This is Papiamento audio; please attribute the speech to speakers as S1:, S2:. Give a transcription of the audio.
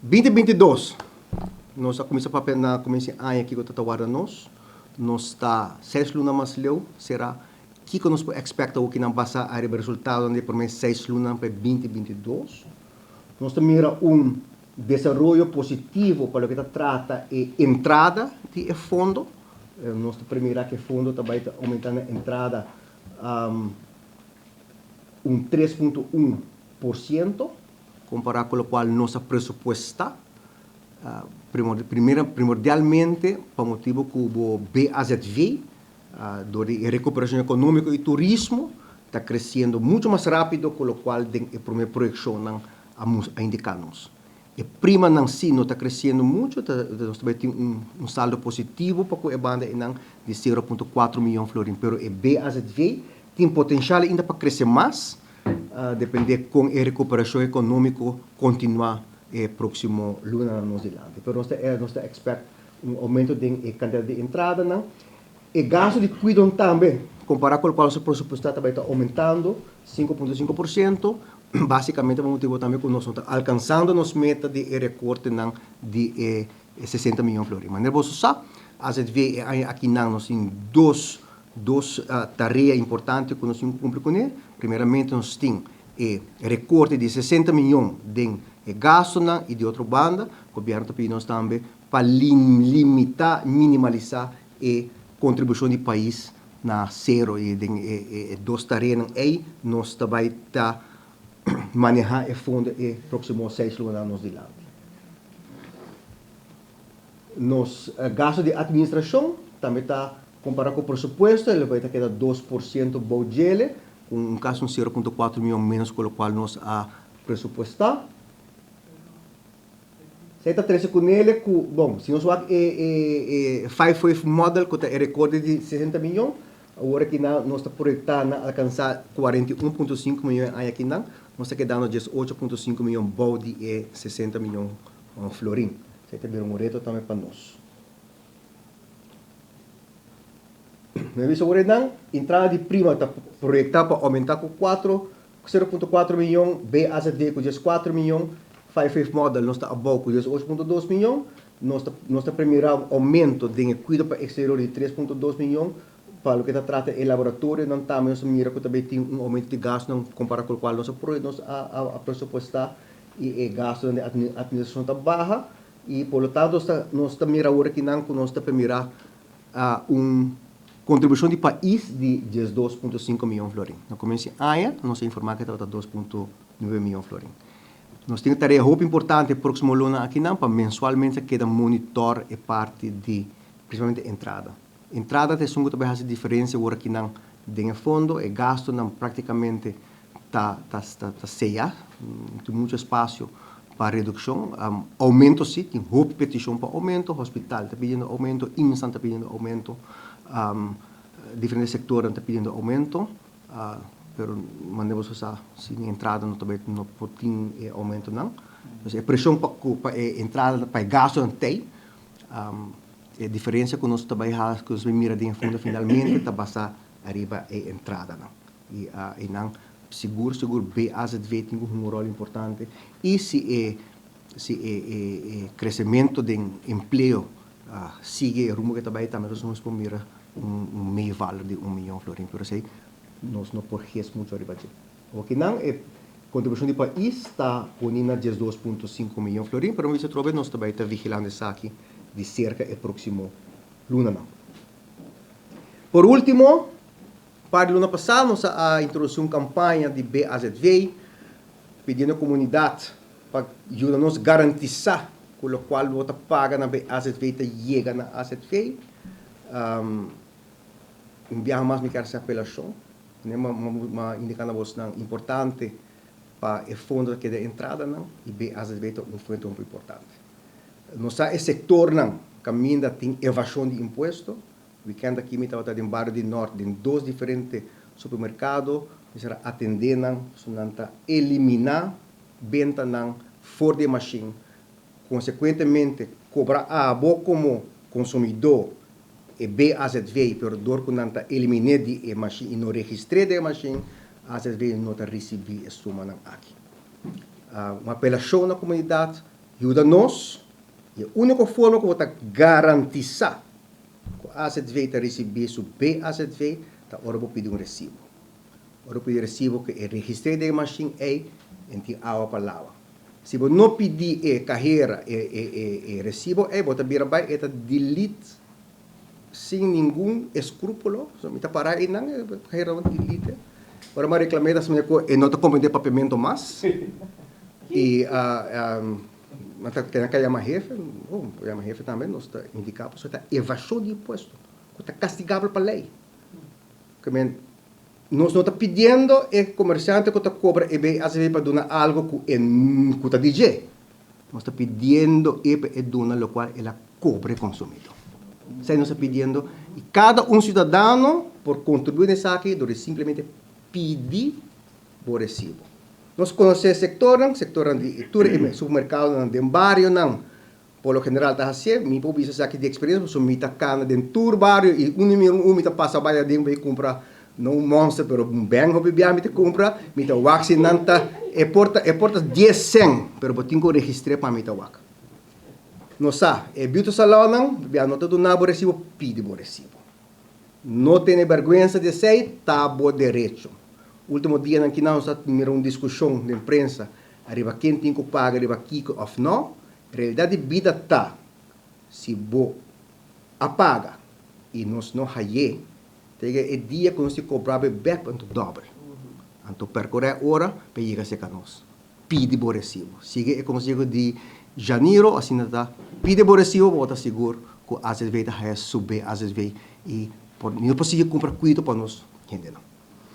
S1: 2022, nos a kuminsá papia na kuminsá di aña kiko ta ta warda nos. Nos ta seis luna mas leu, será kiko nos por ekspekta awor kinan basá ariba resultadonan di e promé seis lunanan pa e 2022. Nos ta mira un desaroyo positivo pa loke ta trata e entrada di e fondo. Nos ta premirá ku e fondo ta bai ta oumentá na entrada un 3.1%, kompará ku lokual nos a presupuestá. Primordialmente pa motibu ku bo BAZV, dor di e rekuperashon ekonómiko i turismo, ta kresiendo muchu mas rápido ku lokual den e promé proyekshonnan a indiká nos. E primanan sí no ta kresiendo muchu, nos ta bai tin un saldo positivo pa ku e banda einan di 0.4 miyon florin, pero e BAZV tin potenshal ainda pa krese mas, dependé kon e rekuperashon ekonómiko kontinuá e próksimo lunanan nos dilanti. Pero nos ta nos ta ekspèkt un oumento den e kantidat di entradanan. E gasto di kuidon tambe, kompará ku lokual nos a presupuestá ta bai ta oumentando 5.5%, básikamente pa motibu tambe ku nos no ta alkansando nos meta di e rekortenan di e 60 miyon florin. Manera boso sa, azv e aña akinan nos tin dos dos tarea importante ku nos tin ku kumpli kuné. Primeramente nos tin e rekorte di 60 miyon den e gastonan i di otro banda gobièrnu ta pidi nos tambe pa limitá, minimalisá e kontribushon di pais na sero i den e dos tareanan ei nos ta bai ta manehá e fondo e próksimo seis lunanan nos dilanti. Nos gasto di atministrashon tambe ta kompará ku presupuesto e lo bai ta keda 2% bou djele, ku un kasi un 0.4 mion ménos ku lokual nos a presupuestá. Esei ta trese ku nele ku, bon, si nos wak e e five wave model ku ta e rekorde di 60 miyon, awor akinan nos ta proyektá na alkansá 41.5 miyon e aña akinan, nos ta kedando 18.5 miyon bou di e 60 miyon florin. Esei ta bira un reto tambe pa nos. Mi a bisa awor einan, entrada di prima ta proyektá pa oumentá ku 4 0.4 miyon, BAZD ku 14 miyon, Five Wave Model nos ta abou ku 18.2 miyon, nos ta nos ta premirá un oumento den e kuido pa eksterior di 3.2 miyon, pa loke ta trata e laboratorionan tambe nos ta mira ku ta bay tin un oumento di gastunan kompará ku lokual nos a nos a presupuestá i e gastunan di atministrashon ta baha i por lo tanto nos ta nos ta mira awor akinan ku nos ta premirá Un kontribushon di pais di 12.5 mion florin. Na komienso di aña nos a informá ku e tabata 2.9 mion florin. Nos tin un tarea hopi importante e próksimo luna akinan pa mensualmente keda monitòr e parti di prinsipalmente entrada. Entrada ta esun ku ta bai hasi diferensia wor akinan den e fondo. E gastunan práktikamente ta ta ta seya, no tin mucho espasio pa redukshon. Oumento si, tin hopi petishon pa oumento, hospital ta pidiendo oumento, IMSAN ta pidiendo oumento, diferente sektornan ta pidiendo oumento, pero manda boso sa sin entrada no ta bai no por tin e oumentonan. Entonces e preshon pa ku pa e entrada pa e gastunan t'ei, e diferensia ku nos ta bai hasi ku nos ta bai mira den e fondo finalmente ta basa ariba e entradanan. I einan sigur sigur BAZV tin ku hunga un ròl importante i si e si e e kresementu den empleo sigui e rumbo ke ta bai tambe nos por mira un un meevaller di un miyon florin pero esei nos no por ges muchu ariba dje. Okinan e kontribushon di pais ta poni na 12.5 miyon florin pero mi bisa atrobe nos ta bai ta vigilando esaki di serka e próksimo lunanan. Por último. Par di luna pasá nos a introdusí un kampaña di BAZV pidiendo komunidat pa yuda nos garantisá ku lokual bo ta paga na BAZV ta yega na azv. Un biaha mas mi kier hasi apelashon, mi a indiká na bosnan importante pa e fondo ta keda entradanan i BAZV ta un fuente hopi importante. Nos sa e sektornan kaminda tin evashon di impuesto. Wikènt aki mi tabata den bario di Nort den dos diferente supermerkado, mi ser a atendé nan, so nan ta eliminá bentanan for di e mashin, konsekuentemente kobra abo komo konsumidó e BAZV, pero dor ku nan ta eliminé di e mashin i no registr'é den e mashin, azv no ta risibí e sumanan aki. Un apelashon na komunidat. Yuda nos y e unico forma cu bo ta garantisa cu AZV ta ricibi su BAZV ta ora bo pidi un recibo. Ora bo pidi recibo cu e registre den e machine ey en tin awa pa lawa. Si bo no pidi e cahera e recibo ey bo ta bira bay e ta delete sin ningun escrupulo. So mi ta para eynan e cahera ta delete. Ora mi a reclame ta asina cu e no ta comprende papiamento mas y mi ta tene ca yama hefe, oh yama hefe tambe nos ta indica pasobra ta evasion di impuesto cu ta castigabel pa ley. Ke men nos no ta pidiendo e komersiante ku ta kobra e BACV pa duna algo ku e ku ta di dje. Nos ta pidiendo e pa e duna lokual el a kobra e konsumidó. Esei nos ta pidiendo i kada un siudadano por kontribuí na esaki dor di simplemente pidi bo resibo. Nos konosé sektornan, sektornan di tur e supermerkadonan den barionan Por lo general ta hacié, mi por bisa esaki di experiencia pasobra mi ta cana den tur bario y unda mi mira un mi ta pasa bay aden bay cumpra no un Monster pero un Bang hopi bia mi ta cumpra, mi ta wak si nan ta e por ta e por ta dies cen pero bo tin cu registr'é pa mi ta wak. No sa, e beauty salonnan bia no ta duna bo recibo, pidi bo recibo. No tene berguensa di esey, ta bo derecho. Ultimo dianan kinan nos a mira un discusion den prensa ariba ken tin cu paga riba kico of no, Realidad di bida ta, si bo a paga y nos no hay'é, ta yega e dia cu nos tin cobra bo bek anto dobel. Anto percuré ora pa yega cerca nos. Pidi bo recibo. Sigui e conseho di Janiro, asina ta, pidi bo recibo pa bo ta sigur cu AZV ta haya su BAZV y por no por sigui cumpra cuido pa nos hendenan.